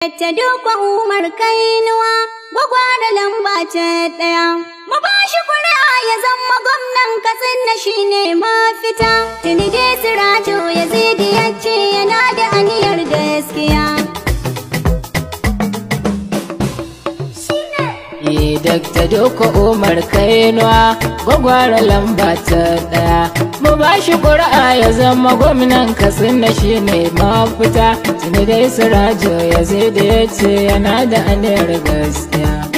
Ta Dikko Umar Kainuwa, Gwagware lamba ta ɗaya. Mu ba shi ƙuri'a ya zama gwamnan Katsina, shine mafita. Tuni dai Sirajo Yazidi ya ce yana da aniyar gaskiya. Dakta Dikko Umar Kainuwa, Gwagware lamba ta ɗaya. Mu ba shi ƙuri'a ya zama gwamnan Katsina, shine mafita. Tuni dai Sirajo Yazidi ya ce yana da aniyar gaskiya.